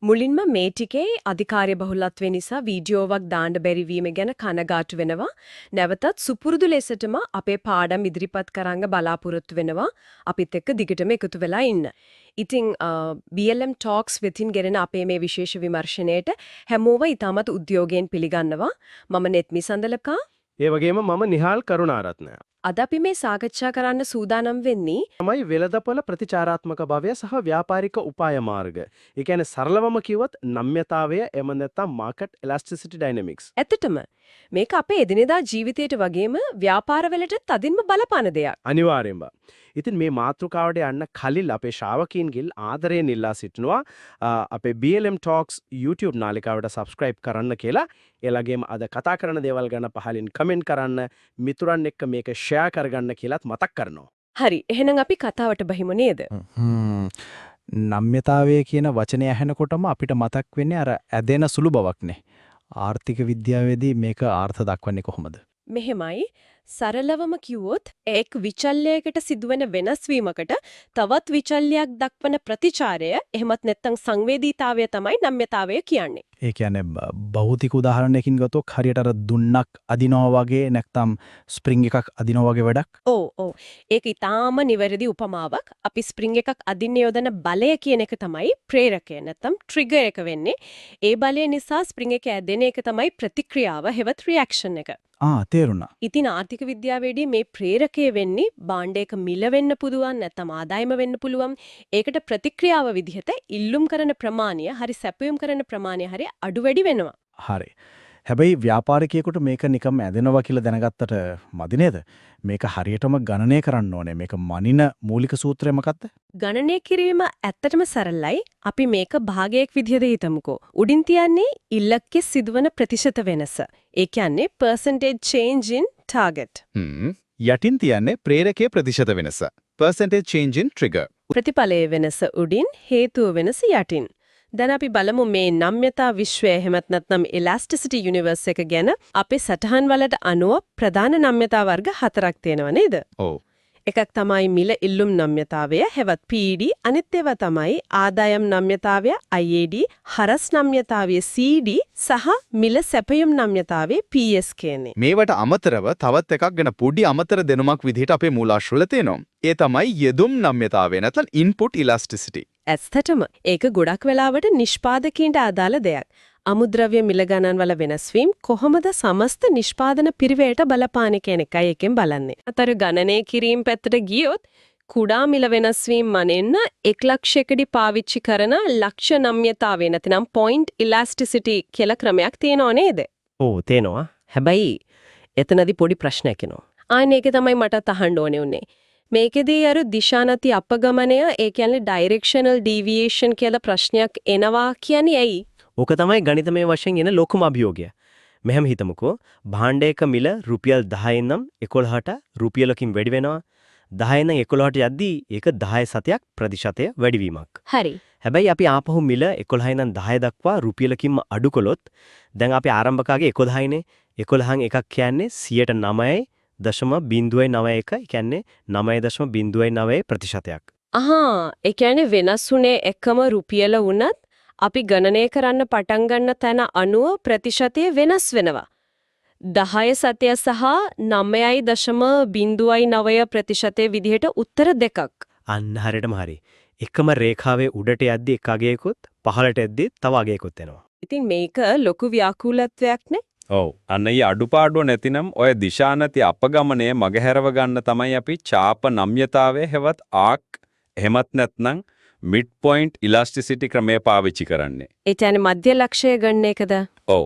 මුලින්ම මේ ටිකේ අධිකාර්ය බහුලත්වය නිසා වීඩියෝවක් දාන්න බැරි වීම ගැන කනගාටු වෙනවා. නැවතත් සුපුරුදු ලෙසටම අපේ පාඩම් ඉදිරිපත් කරන්න බලාපොරොත්තු වෙනවා. අපිත් එක්ක දිගටම එකතු වෙලා ඉන්න. ඉතින් BLM Talks වෙතින් ගෙනෙන අපේ මේ විශේෂ විමර්ශනයට හැමෝම ඉතාමත් උද්‍යෝගයෙන් පිළිගන්නවා. මම නෙත්මි සඳලකා. ඒ වගේම මම නිහාල් කරුණාරත්න. අද අපි මේ සාකච්ඡා කරන්න සූදානම් වෙන්නේ තමයි වෙළඳපොළ ප්‍රතිචාරාත්මක භාවය සහ ව්‍යාපාරික උපාය මාර්ග. ඒ කියන්නේ සරලවම කිව්වොත් නම්‍යතාවය, එහෙම නැත්නම් මාකට් එලාස්ටිසිටි ඩයිනමික්ස්. ඇත්තටම මේක අපේ එදිනෙදා ජීවිතයට වගේම ව්‍යාපාරවලට තදින්ම බලපාන දෙයක්. අනිවාර්යෙන්ම. ඉතින් මේ මාතෘකාවට යන්න කලින් අපේ ශ්‍රාවකීන්ගෙන් ආදරයෙන් ඉල්ලා සිටිනවා අපේ BLM Talks YouTube නාලිකාවට subscribe කරන්න කියලා. ඒ වගේම අද කතා කරන දේවල් ගැන පහලින් කමෙන්ට් කරන්න, මිතුරන් එක්ක මේක ෂෙයා කරගන්න කියලාත් මතක් කරනවා. හරි, එහෙනම් අපි කතාවට බහිමු නේද? නම්‍යතාවය කියන වචනය ඇහෙනකොටම අපිට මතක් වෙන්නේ අර ඇදෙන සුළු බවක්නේ. ආර්ථික විද්‍යාවේදී මේක අර්ථ දක්වන්නේ කොහොමද? මෙහෙමයි, සරලවම කිව්වොත් එක් විචල්‍යයකට සිදුවෙන වෙනස් වීමකට තවත් විචල්‍යයක් දක්වන ප්‍රතිචාරය, එහෙමත් නැත්නම් සංවේදීතාවය තමයි නම්‍යතාවය කියන්නේ. ඒ කියන්නේ භෞතික උදාහරණයකින් ගත්තොත් හරියට අර දුන්නක් අදිනවා වගේ, නැත්නම් ස්ප්‍රින්ග් එකක් අදිනවා වගේ වැඩක්. ඔව්, ඒක ඉතාම නිවැරදි උපමාවක්. අපි ස්ප්‍රින්ග් එකක් අදින්න යොදන බලය කියන එක තමයි ප්‍රේරකය, නැත්නම් ට්‍රිගර් එක වෙන්නේ. ඒ බලය නිසා ස්ප්‍රින්ග් එක ඇදෙන එක තමයි ප්‍රතික්‍රියාව, හෙවත් රියැක්ෂන් එක. ආ, තේරුණා. ඉතින් ආර්ථික විද්‍යාවේදී මේ ප්‍රේරකය වෙන්නේ භාණ්ඩයක මිල වෙන්න පුළුවන්, නැත්නම් ආදායම වෙන්න පුළුවන්. ඒකට ප්‍රතික්‍රියාව විදිහට ඉල්ලුම් කරන ප්‍රමාණය හරි සැපයුම් කරන ප්‍රමාණය හරි අඩු වැඩි වෙනවා. හරි. හැබැයි ව්‍යාපාරිකයෙකුට මේක නිකම් ඇදෙනවා කියලා දැනගත්තට මදි නේද? මේක හරියටම ගණනය කරන්න ඕනේ. මේක මනින මූලික සූත්‍රය මොකක්ද? ගණනය කිරීම ඇත්තටම සරලයි. අපි මේක භාගයක් විදිහට හිතමුකෝ. උඩින් තියන්නේ ඉලක්කයේ සිදුවන ප්‍රතිශත වෙනස. ඒ කියන්නේ percentage change in target. යටින් තියන්නේ ප්‍රේරකයේ ප්‍රතිශත වෙනස. Percentage change in trigger. ප්‍රතිඵලයේ වෙනස උඩින්, හේතුව වෙනස යටින්. දැන් අපි බලමු මේ නම්‍යතා විශ්වය, එහෙමත් නැත්නම් elasticity universe එක ගැන. අපේ සටහන් වලට අනුව ප්‍රධාන නම්‍යතා වර්ග හතරක් තියෙනවා නේද? ඔව්. එකක් තමයි මිල ඉල්ලුම් නම්‍යතාවය, හෙවත් PED. අනිත් ඒවා තමයි ආදායම් නම්‍යතාවය IAD, හරස් නම්‍යතාවය CD සහ මිල සැපයුම් නම්‍යතාවය PS කියන්නේ. මේවට අමතරව තවත් එකක් ගැන පොඩි අමතර දැනුමක් විදිහට අපේ මූලාශ්‍රවල තියෙනවා. ඒ තමයි යෙදුම් නම්‍යතාවය, නැත්නම් input elasticity. ඇත්තටම ඒක ගොඩක් වෙලාවට නිෂ්පාදකයින්ට අදාළ දෙයක්. අමුද්‍රව්‍ය මිල ගණන් වල වෙනස් වීම කොහොමද සමස්ත නිෂ්පාදන පිරිවැයට බලපාන්නේ කියන එකයි එකෙන් බලන්නේ. අතර ගණනය කිරීම පැත්තට ගියොත් කුඩා මිල වෙනස් වීම මනින්න එක් ලක්ෂයකදී පාවිච්චි කරන ලක්ෂ නම්‍යතාවය, නැතිනම් point elasticity කියලා ක්‍රමයක් තියෙනව නේද? ඔව්, තියෙනවා. හැබැයි එතනදී පොඩි ප්‍රශ්නයක් එනවා. ආන්න ඒක තමයි මටත් අහන්න ඕනේ උනේ. මේකෙදී අර දිශානති අපගමනය, ඒ කියන්නේ directional deviation කියලා ප්‍රශ්නයක් එනවා කියන්නේ ඇයි? ඕක තමයි ගණිතමය වශයෙන් එන ලොකුම අභියෝගය. මෙහෙම හිතමුකෝ, භාණ්ඩයක මිල රුපියල් 10න් නම් 11ට රුපියලකින් වැඩි වෙනවා. 10 නම් 11ට යද්දී ඒක 10 සතයක් ප්‍රතිශතය වැඩිවීමක්. හැබැයි අපි ආපහු මිල 11 ඉඳන් 10 දක්වා රුපියලකින්ම අඩු කළොත්, දැන් අපි ආරම්භක අගය 11යිනේ. 11න් එකක් කියන්නේ 9.091, ඒ කියන්නේ 9.09 ප්‍රතිශතයක්. අහා, ඒ කියන්නේ වෙනස් වුණේ එකම රුපියල වුණත් අපි ගණනය කරන්න පටන් ගන්න තැන අනුව ප්‍රතිශතය වෙනස් වෙනවා. 10 සතය සහ 9.09 ප්‍රතිශතය විදිහට උත්තර දෙකක්. අන්න හරියටම හරි. එකම රේඛාවේ උඩට යද්දි එක අගයකුත්, පහළට යද්දි තව අගයකුත් එනවා. ඉතින් මේක ලොකු ව්‍යාකූලත්වයක් නේ. ඔව්. අන්න ඒ අඩුපාඩුව නැතිනම් ඔය දිශානති අපගමනය මගහැරව ගන්න තමයි අපි චාප නම්‍යතාවය, හෙවත් ආක්, එහෙමත් නැත්නම් මිඩ් පොයින්ට් ඉලාස්ටිසිටි ක්‍රමය පාවිච්චි කරන්නේ. ඒ කියන්නේ මධ්‍ය ලක්ෂය ගන්න එකද? ඔව්.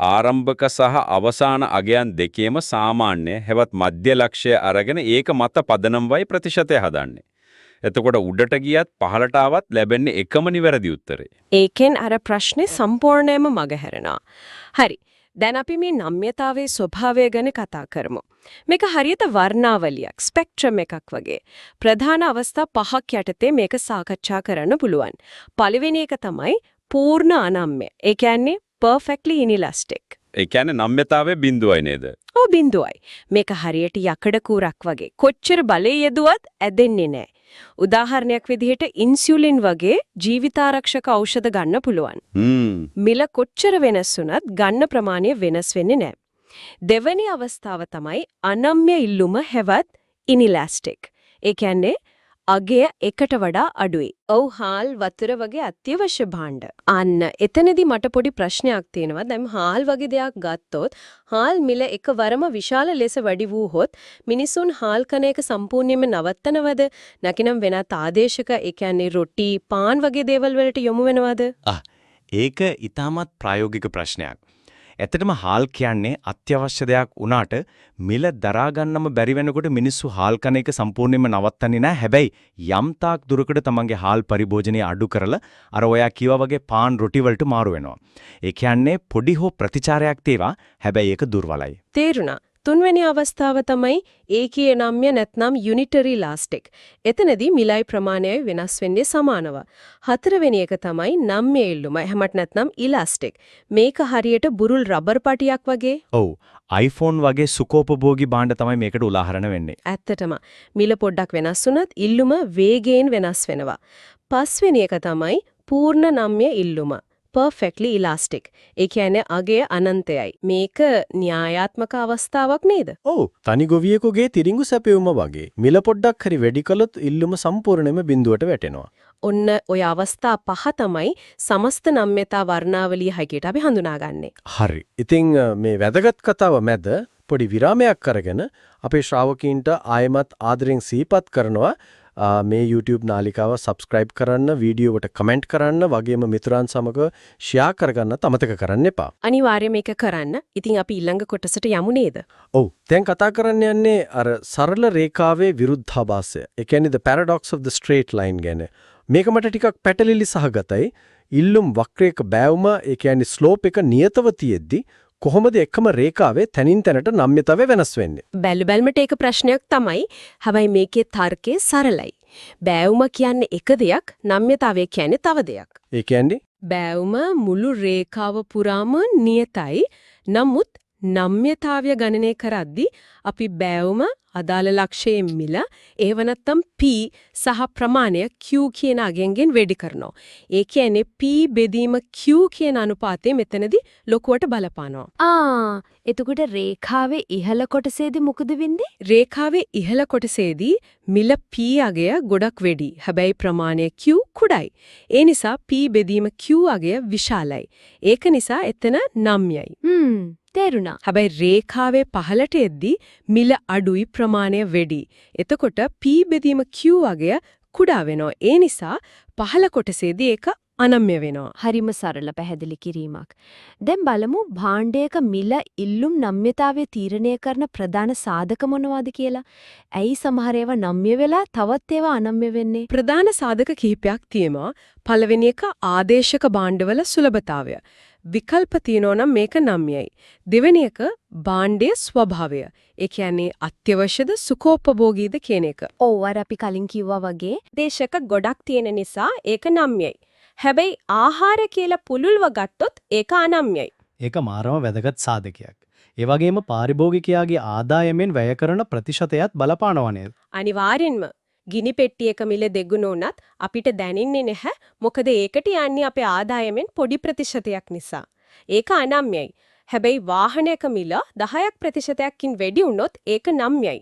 ආරම්භක සහ අවසාන අගයන් දෙකේම සාමාන්‍ය, හෙවත් මධ්‍ය ලක්ෂ්‍ය අරගෙන ඒක මත පදනම්වයි ප්‍රතිශතය හදන්නේ. එතකොට උඩට ගියත් පහළට ආවත් ලැබෙන්නේ එකම නිවැරදි උත්තරේ. ඒකෙන් අර ප්‍රශ්නේ සම්පූර්ණයෙන්ම මගහැරෙනවා. හරි. දැන් අපි මේ නම්‍යතාවයේ ස්වභාවය ගැන කතා කරමු. මේක හරියට වර්ණාවලියක්, ස්පෙක්ට්‍රම් එකක් වගේ. ප්‍රධාන අවස්ථා පහක් යටතේ මේක සාකච්ඡා කරන්න පුළුවන්. පළවෙනි එක තමයි පූර්ණ අනම්‍ය. ඒ කියන්නේ perfectly inelastic. ඒ කියන්නේ නම්‍යතාවය බිඳුවයි නේද? ඔව්, බිඳුවයි. මේක හරියට යකඩ කූරක් වගේ. කොච්චර බලය යෙදුවත් ඇදෙන්නේ නැහැ. උදාහරණයක් විදිහට ඉන්සියුලින් වගේ ජීවිතාරක්ෂක ඖෂධ ගන්න පුළුවන්. මිල කොච්චර වෙනස් වුණත් ගන්න ප්‍රමාණය වෙනස් වෙන්නේ නැහැ. දෙවැනි අවස්ථාව තමයි අනම්‍ය ඉල්ලුම හෙවත් ඉනිලාස්ටික්. ඒ කියන්නේ අගය එකට වඩා අඩුයි. ඔව් හාල් වතුර වගේ අත්‍යවශ්‍ය භාණ්ඩ. අන්න එතනදී මට පොඩි ප්‍රශ්නයක් තියෙනවා. දැන් හාල් වගේ දෙයක් ගත්තොත් හාල් මිල එකවරම විශාල ලෙස වැඩි වූහොත් මිනිසුන් හාල් කන එක සම්පූර්ණයෙන්ම නවත්තනවද? නැතිනම් වෙනත් ආදේශක ඒ කියන්නේ රොටි, පාන් වගේ දේවල් වලට යොමු වෙනවද? ඒක ඉතාමත් ප්‍රායෝගික ප්‍රශ්නයක්. ඇත්තටම හාල් කියන්නේ අත්‍යවශ්‍ය දෙයක් වුණාට මිල දරා ගන්නම බැරි වෙනකොට මිනිස්සු හාල් කන එක සම්පූර්ණයෙන්ම නවත්තන්නේ නැහැ. හැබැයි යම් තාක් දුරකට තමන්ගේ හාල් පරිභෝජනය අඩු කරලා අර ඔයා කිව්වා වගේ පාන් රොටි වලට මාරු වෙනවා. ඒ කියන්නේ පොඩි හෝ ප්‍රතිචාරයක් තේවා. හැබැයි ඒක දුර්වලයි. තේරුණා. තුන්වෙනි අවස්ථාව තමයි ඒකීය නම්‍ය නැත්නම් යුනිටරි ඉලාස්ටික්. එතනදී මිලයි ප්‍රමාණයයි වෙනස් වෙන්නේ සමානව. හතරවෙනි එක තමයි නම්‍ය ඉල්ලුම. එහෙමත් නැත්නම් ඉලාස්ටික්. මේක හරියට බුරුල් රබර් පටියක් වගේ. ඔව් iPhone වගේ සුඛෝපභෝගී භාණ්ඩ තමයි මේකට උදාහරණ වෙන්නේ. ඇත්තටම මිල පොඩ්ඩක් වෙනස් වුණත් ඉල්ලුම වේගයෙන් වෙනස් වෙනවා. පස්වෙනි එක තමයි පූර්ණ නම්‍ය ඉල්ලුම. Perfectly elastic. ඒ කියන්නේ අගය අනන්තයයි. මේක න්‍යායාත්මක අවස්ථාවක් නේද? ඔව් තනි ගොවියෙකුගේ තිරිඟු සැපයුම වගේ මිල පොඩ්ඩක් හරි වැඩි කළොත් ඉල්ලුම සම්පූර්ණයෙන්ම බිඳුවට වැටෙනවා. ඔන්න ඔය අවස්ථා පහ තමයි සමස්ත නම්‍යතා වර්ණාවලිය හැටියට අපි හඳුනාගන්නේ. හරි. ඉතින් මේ වැදගත් කතාව මැද පොඩි විරාමයක් අරගෙන අපේ ශ්‍රාවකීන්ට ආයෙමත් ආදරෙන් සිහිපත් කරනවා මේ YouTube නාලිකාව සබ්ස්ක්‍රයිබ් කරන්න, වීඩියෝවට කමෙන්ට් කරන්න, වගේම මිතුරන් සමග ෂෙයා කරගන්නත් අමතක කරන්න එපා. අනිවාර්යයෙන් මේක කරන්න. ඉතින් අපි ඊළඟ කොටසට යමු නේද? ඔව්. දැන් කතා කරන්න යන්නේ අර සරල රේඛාවේ විරුද්ධාභාසය. ඒ කියන්නේ the paradox of the straight line ගැන. මේක මට ටිකක් පැටලිලි සහගතයි. ඉල්ලුම් වක්‍රයක බෑවුම, ඒ කියන්නේ ස්ලෝප් එක නියතව තියෙද්දි කොහොමද එකම රේඛාවේ තැනින් තැනට නම්‍යතාවය වෙනස් වෙන්නේ? බැලු බැලමට ඒක ප්‍රශ්නයක් තමයි. හැබැයි මේකේ තර්කය සරලයි. බෑවුම කියන්නේ එක දෙයක්, නම්‍යතාවය කියන්නේ තව දෙයක්. ඒ කියන්නේ බෑවුම මුළු රේඛාව පුරාම නියතයි. නමුත් නම්‍යතාවය ගණනය කරද්දී අපි බෑවුම අදාළ ලක්ෂයේ මිල ඒව නැත්තම් P සහ ප්‍රමාණය Q කියන අගයන්ගෙන් වැඩි කරනවා. ඒ කියන්නේ P බෙදීම Q කියන අනුපාතය මෙතනදී ලොකුවට බලපානවා. ආ එතකොට රේඛාවේ ඉහළ කොටසේදී මොකද වෙන්නේ? රේඛාවේ ඉහළ කොටසේදී මිල P අගය ගොඩක් වැඩි. හැබැයි ප්‍රමාණය Q කුඩායි. ඒ නිසා P බෙදීම Q අගය විශාලයි. ඒක නිසා එතන නම්‍යයි. තේරුණා. හැබැයි රේඛාවේ පහළට එද්දී මිල අඩුයි ප්‍රමාණය වැඩි. එතකොට P බෙදීම Q අගය කුඩා වෙනවා. ඒ නිසා පහළ කොටසේදී ඒක අනම්‍ය වෙනවා. හරිම සරල පැහැදිලි කිරීමක්. දැන් බලමු භාණ්ඩයක මිල ඉල්ලුම් නම්‍යතාවය තීරණය කරන ප්‍රධාන සාධක මොනවාද කියලා. ඇයි සමහර ඒවා නම්‍ය වෙලා තවත් ඒවා අනම්‍ය වෙන්නේ? ප්‍රධාන සාධක කිහිපයක් තියෙනවා. පළවෙනි එක ආදේශක භාණ්ඩවල සුලභතාවය. විකල්ප තියෙනවා නම් මේක නම්‍යයි. දෙවෙනි එක භාණ්ඩයේ ස්වභාවය. ඒ කියන්නේ අත්‍යවශ්‍යද සුඛෝපභෝගීද කියන එක. ඔව් අර අපි කලින් කිව්වා වගේ දේශක ගොඩක් තියෙන නිසා ඒක නම්‍යයි. හැබැයි ආහාර කියලා පුළුල්ව ගත්තොත් ඒක අනම්‍යයි. ඒක මාරම වැදගත් සාධකයක්. ඒ වගේම පාරිභෝගිකයාගේ ආදායමෙන් වැය කරන ප්‍රතිශතයත් බලපානවා නේද? අනිවාර්යෙන්ම ගිනි පෙට්ටියක මිල දෙගුණ වුණත් අපිට දැනෙන්නේ නැහැ. මොකද ඒකට යන්නේ අපේ ආදායමෙන් පොඩි ප්‍රතිශතයක් නිසා. ඒක අනම්‍යයි. හැබැයි වාහනයක මිල 10ක් ප්‍රතිශතයකින් වැඩි වුණොත් ඒක නම්‍යයි.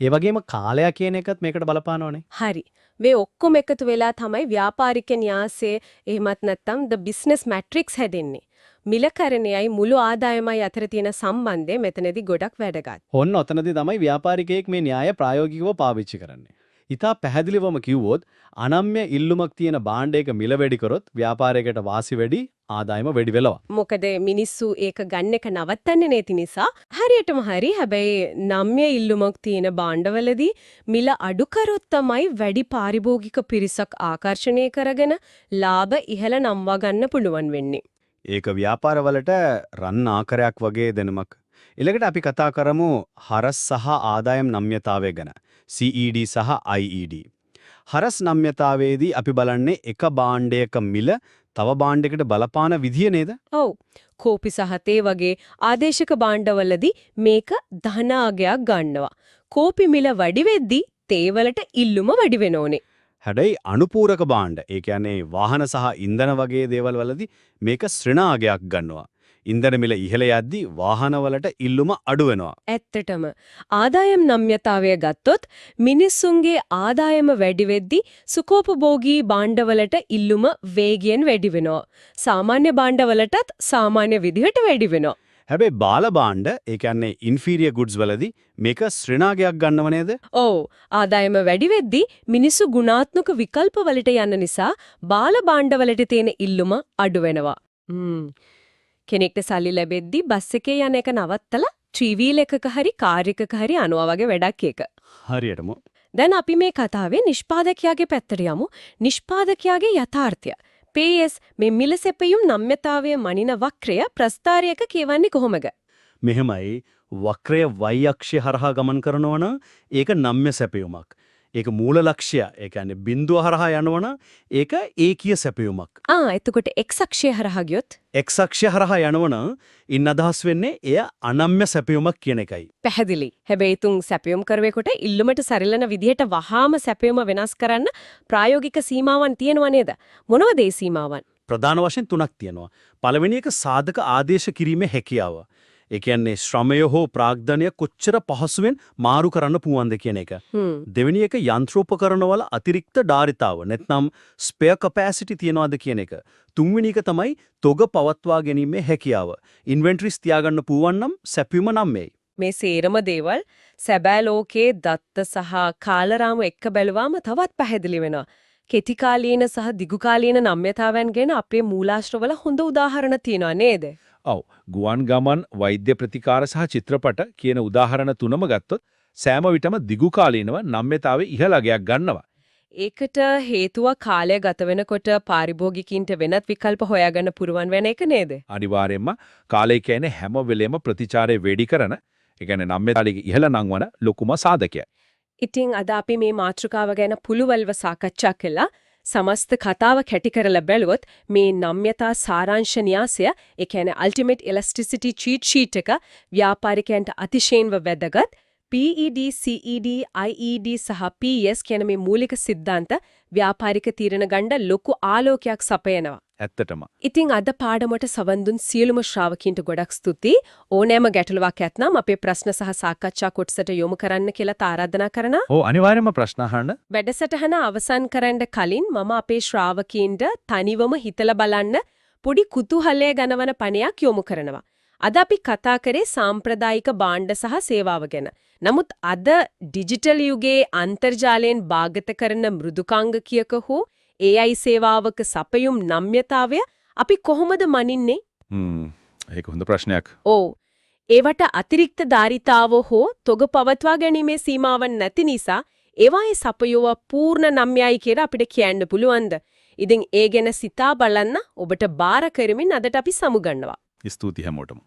ඒ වගේම කාලය කියන එකත් මේකට බලපානවනේ. හරි. මේ ඔක්කොම එකතු වෙලා තමයි ව්‍යාපාරික න්‍යාසය එහෙමත් නැත්නම් the business matrix හැදෙන්නේ. මිලකරණයයි මුළු ආදායමයි අතර තියෙන සම්බන්ධය මෙතනදී ගොඩක් වැදගත්. ඔන්න ඔතනදී තමයි ව්‍යාපාරිකයෙක් මේ න්‍යාය ප්‍රායෝගිකව පාවිච්චි කරන්නේ. ඉතා පැහැදිලිවම කිව්වොත් අනම්‍ය ඉල්ලුමක් තියෙන භාණ්ඩයක මිල වැඩි කරොත් ව්‍යාපාරයකට වාසි වැඩි ආදායම වැඩි වෙනවා. මොකද මිනිස්සු ඒක ගන්න එක නවත්තන්නේ නැති නිසා හරියටම හරි. හැබැයි නම්‍ය ඉල්ලුමක් තියෙන භාණ්ඩවලදී මිල අඩු කරොත් තමයි වැඩි පාරිභෝගික පිරිසක් ආකර්ෂණය කරගෙන ලාභ ඉහළ නම්වා ගන්න පුළුවන් වෙන්නේ. ඒක ව්‍යාපාරවලට රන් ආකරයක් වගේ දැනුමක්. ඊළඟට අපි කතා කරමු හරස් සහ ආදායම් නම්‍යතාවය ගැන. CED සහ IED. හරස් නම්‍යතාවයේදී අපි බලන්නේ එක භාණ්ඩයක මිල තව භාණ්ඩයකට බලපාන විදිය නේද? ඔව්. කෝපි සහ තේ වගේ ආදේශක භාණ්ඩවලදී මේක ධන අගයක් ගන්නවා. කෝපි මිල වැඩි වෙද්දී තේ වලට ඉල්ලුම වැඩි වෙන ඕනේ. හැබැයි අනුපූරක භාණ්ඩ, ඒ කියන්නේ වාහන සහ ඉන්ධන වගේ දේවල් වලදී මේක ශ්‍රේණාගයක් ගන්නවා. ඉන්ධන මිල ඉහළ යද්දී වාහන වලට ඉල්ලුම අඩු වෙනවා. ඇත්තටම ආදායම් නම්‍යතාවය ගත්තොත් මිනිස්සුන්ගේ ආදායම වැඩි වෙද්දී සුඛෝපභෝගී භාණ්ඩවලට ඉල්ලුම වේගයෙන් වැඩි වෙනවා. සාමාන්‍ය භාණ්ඩවලටත් සාමාන්‍ය විදිහට වැඩි වෙනවා. හැබැයි බාල භාණ්ඩ, ඒ කියන්නේ ඉන්ෆීරියර් ගුඩ්ස් වලදී මේක ශ්‍රේණාගයක් ගන්නව නේද? ඔව්, ආදායම වැඩි වෙද්දී මිනිස්සු ගුණාත්මක විකල්ප වලට යන නිසා බාල භාණ්ඩවලට තියෙන ඉල්ලුම අඩු වෙනවා. කෙනෙක්ට සල්ලි ලැබෙද්දී බස් එකේ යන එක නවත්තලා ත්‍රිවීල් එකක හරි කාර් එකක හරි යනවා වගේ වැඩක් ඒක. හරියටම. දැන් අපි මේ කතාවේ නිෂ්පාදකයාගේ පැත්තට යමු. නිෂ්පාදකයාගේ යථාර්ථය. PS මේ මිල සැපයුම් නම්‍යතාවය මනින වක්‍රය ප්‍රස්තාරයක කියවන්නේ කොහොමද? මෙහෙමයි, වක්‍රය y අක්ෂය හරහා ගමන් කරනවා නම් ඒක නම්‍ය සැපයුමක්. ඒක මූල ලක්ෂ්‍ය, ඒ කියන්නේ බිඳුව හරහා යනවා නම් ඒක ඒකීය සැපයුමක්. ආ, එතකොට x අක්ෂය හරහා ගියොත්? X අක්ෂය හරහා යනවා නම් ඉන් අදහස් වෙන්නේ එය අනම්‍ය සැපයුමක් කියන එකයි. පැහැදිලි. හැබැයි තුන් සැපයුම් කරවෙකොට ඉල්ලුමට සරිලන විදිහට වහාම සැපයුම වෙනස් කරන්න ප්‍රායෝගික සීමාවන් තියෙනවා නේද? මොනවද ඒ සීමාවන්? ප්‍රධාන වශයෙන් තුනක් තියෙනවා. පළවෙනි එක සාධක ආදේශ කිරීමේ හැකියාව. ඒ කියන්නේ ශ්‍රමය හෝ ප්‍රාග්ධනය කොච්චර පහසුවෙන් මාරු කරන්න පුළුවන්ද කියන එක. දෙවෙනි එක යන්ත්‍රෝපකරණවල අතිරික්ත ධාරිතාව නැත්නම් ස්පෙයාර් කැපැසිටි තියනවාද කියන එක. තුන්වෙනි එක තමයි තොග පවත්වා ගැනීමේ හැකියාව. ඉන්වෙන්ටරිස් තියාගන්න පුළුවන් නම් සැපයුම නම්මෙයි. මේ සේරම දේවල් සැබෑ ලෝකයේ දත්ත සහ කාලරාමු එක්ක බැලුවාම තවත් පැහැදිලි වෙනවා. කෙටි කාලීන සහ දිගු කාලීන නම්‍යතාවයන් ගැන අපේ මූලාශ්‍රවල හොඳ උදාහරණ තියෙනවා නේද? ඔව්, ගුවන් ගමන්, වෛද්‍ය ප්‍රතිකාර සහ චිත්‍රපට කියන උදාහරණ තුනම ගත්තොත් සෑම විටම දිගු කාලීනව නම්‍යතාවයේ ඉහළ අගයක් ගන්නවා. ඒකට හේතුව කාලය ගත වෙනකොට පාරිභෝගිකින්ට වෙනත් විකල්ප හොයාගන්න පුරුවන් වෙන එක නේද? අනිවාර්යයෙන්ම කාලය කියන්නේ හැම වෙලේම ප්‍රතිචාරය වැඩි කරන, ඒ කියන්නේ නම්‍යතාවයේ ඉහළ නංවන ලොකුම සාධකය. ඉතින් අද අපි මේ මාතෘකාව ගැන පුළුවල්ව සාකච්ඡා කළා. සමස්ත කතාව කැටි කරලා බැලුවොත් මේ නම්‍යතා සාරාංශ න්‍යාසය, ඒ කියන්නේ Ultimate Elasticity Cheat Sheet එක ව්‍යාපාරිකයන්ට අතිශයින්ම වැදගත්. PED, CED, IED සහ PS කියන මේ මූලික සිද්ධාන්ත ව්‍යාපාරික තීරණ ගන්න ලොකු ආලෝකයක් සපයනවා. ඇත්තටම. ඉතින් අද පාඩමට සවන් දුන් සියලුම ශ්‍රාවකීන්ට ගොඩක් ස්තුතියි. ඕනෑම ගැටලුවක් ඇත්නම් අපේ ප්‍රශ්න සහ සාකච්ඡා කොටසට යොමු කරන්න කියලා ආරාධනා කරනවා. ඔව්, අනිවාර්යයෙන්ම ප්‍රශ්න අහන්න. වැඩසටහන අවසන් කරන්න කලින් මම අපේ ශ්‍රාවකීන්ට තනිවම හිතලා බලන්න පොඩි කුතුහලය ගනවන පණයක් යොමු කරනවා. අද අපි කතා කරේ සාම්ප්‍රදායික භාණ්ඩ සහ සේවාව ගැන. නමුත් අද ඩිජිටල් යුගයේ අන්තර්ජාලයෙන් භාගත කරන මෘදුකාංග කියක හෝ AI සේවාවක සපයුම් නම්‍යතාවය අපි කොහොමද මනින්නේ? ඒක හොඳ ප්‍රශ්නයක්. ඔව්. ඒවට අතිරික්ත ධාරිතාව හෝ තොග පවත්වා ගැනීමේ සීමාවන් නැති නිසා ඒවායේ සපයුව පූර්ණ නම්‍යයි කියලා අපිට කියන්න පුළුවන්ද? ඉතින් ඒ ගැන සිතා බලන්න ඔබට බාර කරමින් අදට අපි සමුගන්නවා. ස්තුතියි හැමෝටම.